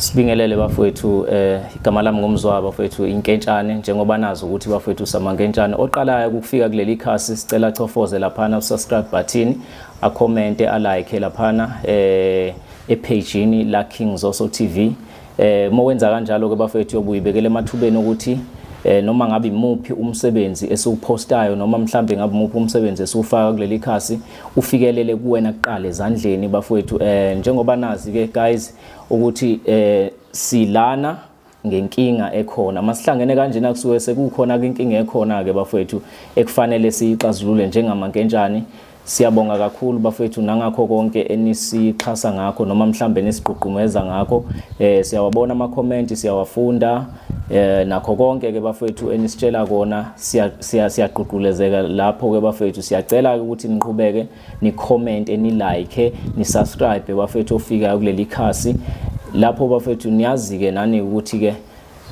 Sibingelele bafowethu, igama lami ngumzwa bafowethu inkentshane, njengoba nazi ukuthi bafowethu samankentshane oqalayo ukufika kuleli khasi, sicela chofoze laphana usubscribe button, acommente, alike laphana epageini la King Zoso TV. Mowenza kanjalo ke bafowethu, yobuyibekele emathubeni ukuthi noma ngabe imuphi umsebenzi esiwupostayo noma mhlambe ngabe imuphi umsebenzi esiwufaka kuleli khasi ufikelele kuwena kuqala ezandleni bafowethu. Njengoba nazi ke guys ukuthi silana ngenkinga ekhona, masihlangene kanjena kusuke sekukhona inkinga ekhona ke bafowethu ekufanele siyixazulule njengamankentshane. Siyabonga kakhulu bafowethu nangakho konke enisixhasa ngakho noma mhlambe nisigqugqumeza ngakho. Siyawabona ama comment, siyawafunda, nakho konke ke bafowethu enisitshela kona, siyagqugqulezeka lapho ke bafowethu. Siyacela ukuthi niqhubeke ni comment, ni like, ni subscribe bafowethu ofikayo kuleli khasi lapho bafowethu. Niyazi ke nani ukuthi ke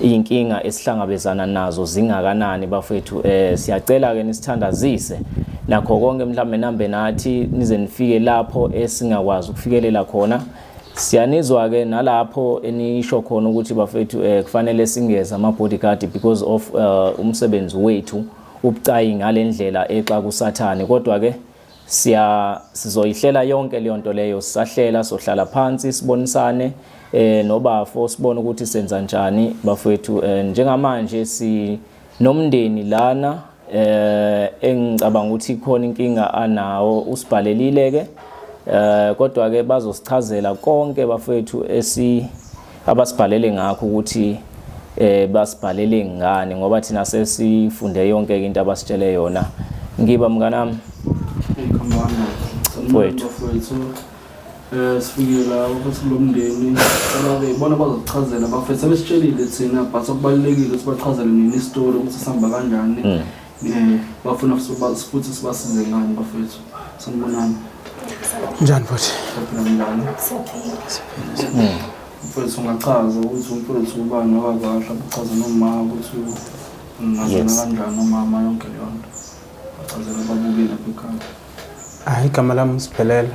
inkinga esihlangabezana nazo zingakanani bafowethu. Siyacela ke nisithandazise nakho konke, mhlambe nambe nathi nize nifike lapho esingakwazi ukufikelela khona. Siyanizwa ke nalapho enisho khona ukuthi bafethu kufanele singeze ama bodyguard because of umsebenzi wethu ubucayi ngalendlela exa kusathane, kodwa ke sizoyihlela yonke leyo nto leyo. Sisahlela, sohlala phansi sibonisane nobafo, sibone ukuthi senza njani bafethu. Njengamanje si nomndeni lana engicabanga ukuthi khona inkinga anawo, usibhalelile ke, kodwa ke bazosichazela konke bafethu esi abasibhalele ngakho ukuthi basibhalele ngani, ngoba thina sesifunde yonke into abasitshele yona. Ngiba mnganami. Mfowethu. Mfowethu. Sifikile la ukuthi lo mndeni cela ke bona bazochazela bafethu, sebesitshelile thina, but okubalulekile ukuthi bachazele nini isitori ukuthi sihamba kanjani. Bafuna futhi sibasize ngani bafethu. Sanibonani. Njani futhi? Siyaphila, njani? Siyaphila. Mfowethu, ungachaza ukuthi umfowethu ubani wakwahle, uchaze noma ukuthi ungazana kanjani umama, yonke leyo nto. Bachazela ababukeli lapha ekhaya. Hayi, igama lami Siphelele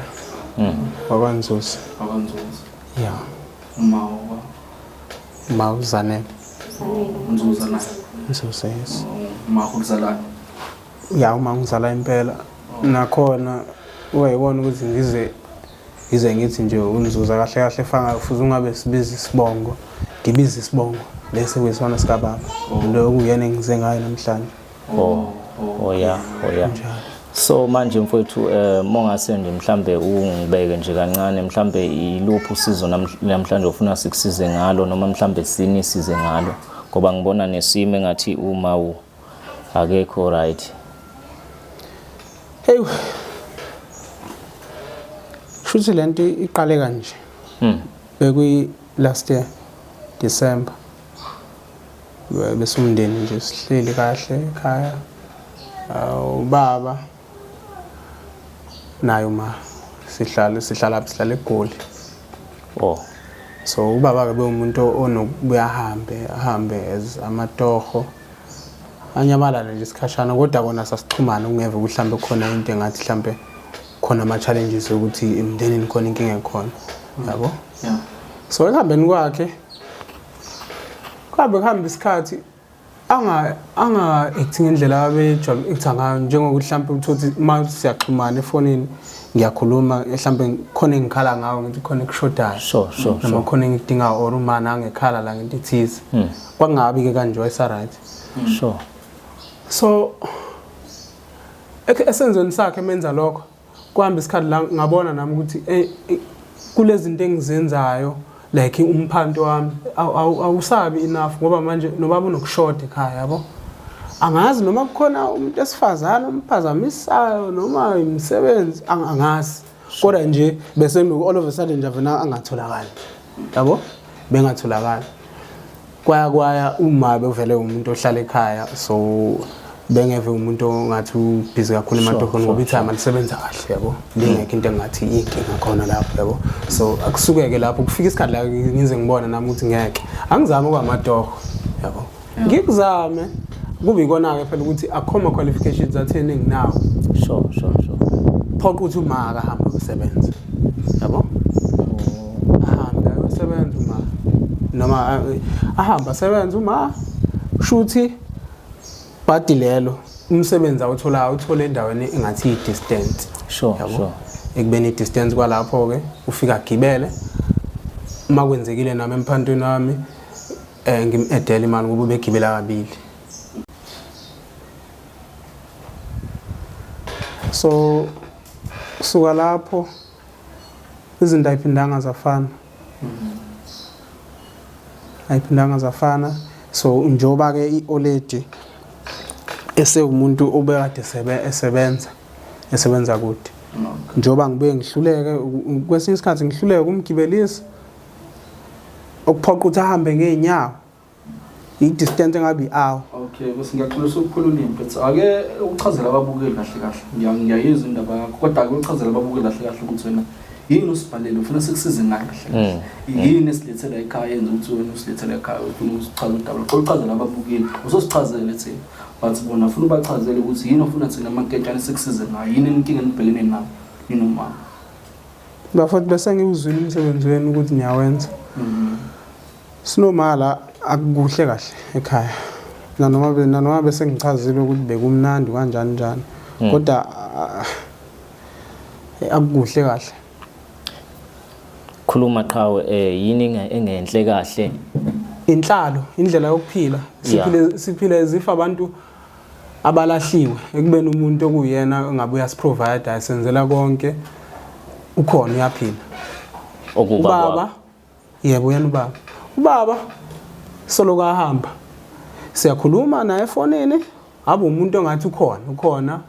wakwaNzuza. WakwaNzuza. Ya. Uma wakwa Ma uZanele. Nzuza naye. Nzuza, yes. Uma ukuzalana. Ya, uma ngizala impela. Nakhona uyayibona ukuthi ngize ngithi nje uNzuza kahle kahle fanga futhi ungabe sibiza isibongo. Ngibiza isibongo lesi kuyisona sikababa. Lo kuyena engize ngayo namhlanje. Oh yeah. Njalo. So manje mfowethu, mongase nje mhlambe ungibeke nje kancane, mhlambe iluphi usizo namhlanje ofuna sikusize ngalo noma mhlambe sinisize ngalo, ngoba ngibona nesimo engathi uma u akekho right. Hey. Shuthi lento iqale kanje. Bekuyi last year December. Bese umndeni nje sihleli kahle ekhaya. Ubaba naye uma sihlala eGoli. So ubaba ke bewumuntu onokubuya ahambe ahambe as amatoho, anyamalale nje isikhashana, kodwa kona sasixhumana, kungeve ukuthi mhlambe khona into engathi mhlambe khona ama challenges ukuthi emndenini khona inkinga ekhona, yabo. So ekuhambeni kwakhe kuhambe kuhambe isikhathi, anga act ngendlela abejwayele uku-acta ngayo, njengokuthi mhlampe uthothi uma siyaxhumana efonini, ngiyakhuluma, mhlampe khona engikhala ngawo, ngithi khona ekushodayo noma khona engikudingayo or uma angekhala la ngento ethize. Kwangabi-ke kanje, wayesa-right. So esenzweni sakhe menza lokho, kuhamba isikhathi la ngabona nami ukuthi kulezi zinto engizenzayo, like umphanto wami awusabi enough, ngoba manje nobaba unokushoda ekhaya, yabo. Angazi noma kukhona umuntu esifazane omphazamisayo noma imisebenzi, angazi, kodwa nje bese all of a sudden nje avena angatholakali, yabo, bengatholakali. Kwaya kwaya, uma bevele umuntu ohlala ekhaya, so bengeve umuntu ongathi ubhizi kakhulu ematohweni, ngoba itimer lisebenza kahle, yabo, lingekho into engathi inkinga khona lapho, yabo. So akusukeke lapho kufika isikhathi la ngize ngibona nami ukuthi ngeke angizame okwamatoho, yabo, ngikuzame kube ikona-ke phela ukuthi akukho ma-qualifications atheni enginawo. Sure sure sure Phoqa ukuthi uma akahambe ayosebenza, yabo, ahambe ayosebenza uma. Noma ahamba asebenze uma shuthi bhadi lelo umsebenzi awutholayo uthole endaweni engathi i-distant. Sure, Yabo? sure. Ekubeni i-distance kwalapho-ke ufika agibele uma kwenzekile nami emphantweni wami ngim-edele imali ngoba ubegibela kabili. So suka lapho izinto ayiphindanga zafana. Ayiphindanga zafana. So njengoba ke i-oledi esewumuntu obekade esebenza esebenza kude. Njengoba ngibuye ngihluleke kwesinye isikhathi ngihluleke ukumgibelisa okuphoqa ukuthi ahambe ngeenyawo i-distance engabe i-hour. Okay, bese ngiyaxolisa ukukhuluma ulimi but ake uchazele ababukeli kahle kahle. Ngiyayizwa indaba yakho kodwa ake uchazele ababukeli kahle kahle ukuthi wena yini usibhalele ufuna sikusize ngani kahle kahle. Yini esilethela ekhaya yenza ukuthi wena usilethele ekhaya ufuna usichaze udaba. Uqala uchazele ababukeli, usosichazele thina. But bona ufuna ubachazele ukuthi yini ofuna thina amankentshane sikusize ngayo, yini inkinga enibhekene nayo ninomama. Bafowethu bese ngiwuzwile umsebenzi wenu ukuthi niyawenza. Sinomala akukuhle kahle ekhaya. Nanoma bese ngichazile ukuthi bekumnandi kanjani njani. Kodwa akukuhle kahle. Khuluma qhawe yini engenhle kahle? Inhlalo, indlela yokuphila. Siphile zifa abantu abalahliwe ekubeni umuntu okuyena ongabe uyasiprovide asenzela konke ukhona uyaphila. Okuba yebo yena ubaba. Ubaba solo kahamba. Siyakhuluma naye efonini, abe umuntu ongathi ukhona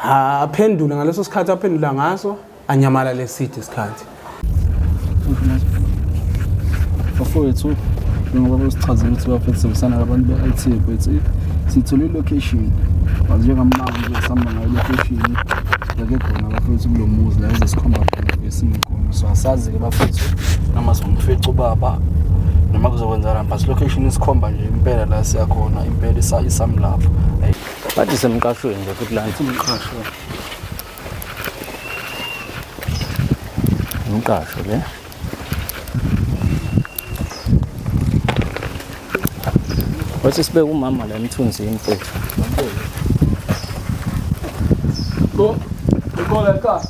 aphendule ngaleso sikhathi aphendula ngaso anyamala leside isikhathi. Bafowethu njengoba besichazela ukuthi bafethu sebenzisana nabantu be-IT bethu sithole i-location njengamanje sihamba ngayo i-location yake khona bafethu kulo muzi la ezesikhomba khona esimi khona so asazi-ke bafethu noma somfica ubaba noma kuzokwenzakala but location isikhomba nje impela la siyakhona impela isamlapho. Bathi semqashweni nje futhi lana. Umqasho. Umqasho le. Wathi sibeke umama la emthunzini mfethu. Go. Go la ka.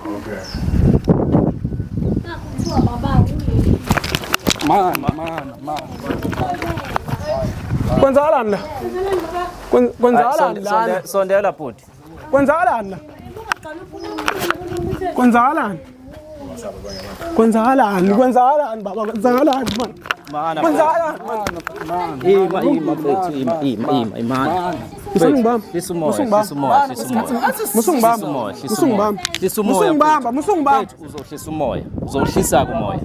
Okay. Mana, mana, mana. Kwenzakalani la? Kwenzakalani la? Sondela bhuti. Kwenzakalani la? Kwenzakalani? Kwenzakalani? Kwenzakalani baba? Kwenzakalani man? Mana. Kwenzakalani man? Ima ima mfethu ima ima ima imana. Musungibamba. Hlisa umoya, hlisa umoya, hlisa umoya. Musungibamba. Hlisa umoya, hlisa umoya. Musungibamba. Musungibamba, musungibamba. Uzohlisa umoya. Uzohlisa umoya.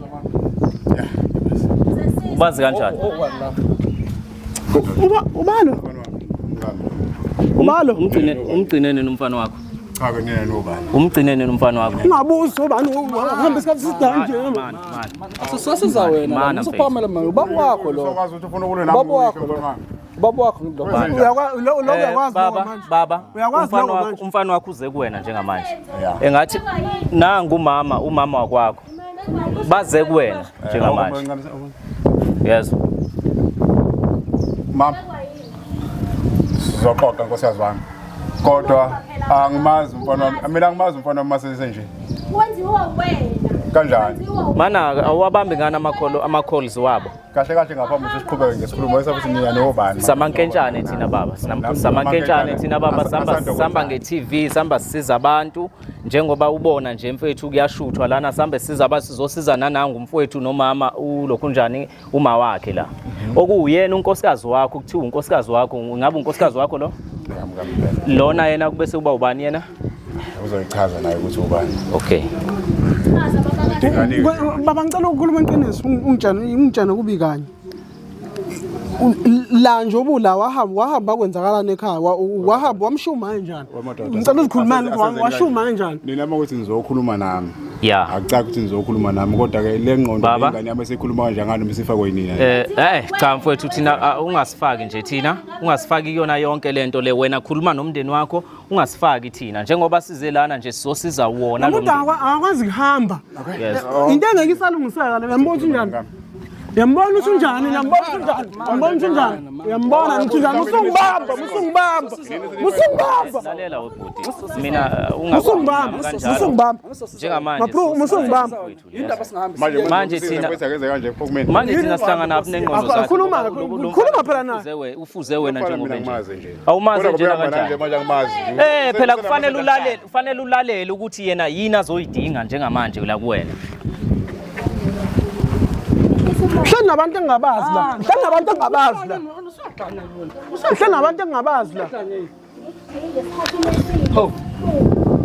Ubazi kanjani? Ubalo. Ubalo. Umgcine nini umfana wakho? Cha ke nina nobani? Umgcine nini umfana wakho? Ungabuzi obani uhamba isikhathi sidanje. Mana, mana. Sasiza wena. Mana, Usuphamela manje ubaba wakho lo. Usokwazi ukuthi ufuna ukulwa nami. Ubaba wakho lo. Ubaba wakho ngilokho. Uyakwazi lo uyakwazi lokho Baba, manje. baba, Uyakwazi umfana lokho wakho, manje. umfana wakho uze kuwena njengamanje. Yeah. Engathi nangu umama, umama wakwakho. Baze kuwena njengamanje. Yezwa. Mama. Sizoxoxa nkosikazi wami. Kodwa angimazi umfana wami. Mina angimazi umfana wami mase nje. Wenziwa wena. Kanjani? Mana awabambi ngani amakholo ama calls wabo. Kahle kahle ngaphambi ukuthi siqhubeke ngesikhulumo esafuthi nina nobani. Samankentshane thina baba. Samankentshane thina baba samba nge-TV, samba sisiza abantu njengoba ubona nje mfethu kuyashuthwa lana sambe sisiza abantu sizosiza nanangu umfowethu nomama ulokhu njani uma wakhe la. Okuwuyena unkosikazi wakho kuthiwa unkosikazi wakho ngabe unkosikazi wakho lo? Lona yena kube sekuba ubani yena? Uzoyichaza naye ukuthi ubani. Okay. Baba ngicela ukukhuluma iqiniso ungitshene kubi kanye. La nje obula wahamba kwenzakalani ekhaya wahamba wamshuma kanjani? Ngicela uzikhulumani washuma kanjani? Nina uma ukuthi nizokhuluma nami. Yeah. Akucaci ukuthi nizokhuluma nami kodwa ke le ngqondo Baba. lengane yami esekhuluma kanje ngani noma isifakwe yinina. Eh eh cha mfowethu thina ah, ungasifaki nje thina ungasifaki kuyona yonke lento le wena khuluma nomndeni wakho ungasifaki thina njengoba size lana nje sizosiza wona lo Umuntu mndeni. akakwazi kuhamba. Yes. Into engeke isalungiseka le uyambona ukuthi unjani? Uyambona ukuthi unjani? Uyambona ukuthi unjani? Uyambona ukuthi unjani? Uyambona ukuthi unjani? Usungibamba, usungibamba. Usungibamba. Lalela webhuti mina Usungibamba, kanjalo. usungibamba. Njengamanje Mapro, usungibamba. mfowethu, yes. Indaba singahambi. Manje Manje thina- mfowethu akeze kanje pho kumina. Manje thina sihlangana phi nengqondo zakhe? Khuluma, Lo- lo- khuluma phela naye. ufuze we- ufuze wena Mfana njengoba mina nje. ngimazi nje. Awumazi Kodwa nje kuhamba kanjani? nje manje angimazi. Eh phela kufanele ulalele, kufanele ulalele ukuthi yena yini azoyidinga njengamanje la kuwena. Mhlawumbe nabantu engingabazi la. Mhlawumbe nabantu engingabazi la. Mhlawumbe nabantu engingabazi la.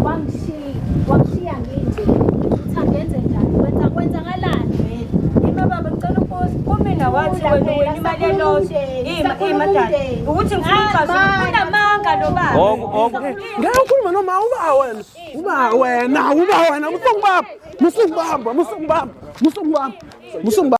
Wangishiya, wangishiya nginje. Uthi angenze njani? Wenza kwenzakalani vele? Ima baba ngicela ukubuza kumina wathi wena wena imali yelotho ima ima dad ukuthi ngifuna ixazululo unamanga lo baba Oku oku Ngeke ukhulume noma uba wena. Uba wena, uba wena, usungibamba. Musungibamba, musungibamba, musungibamba. Musungibamba.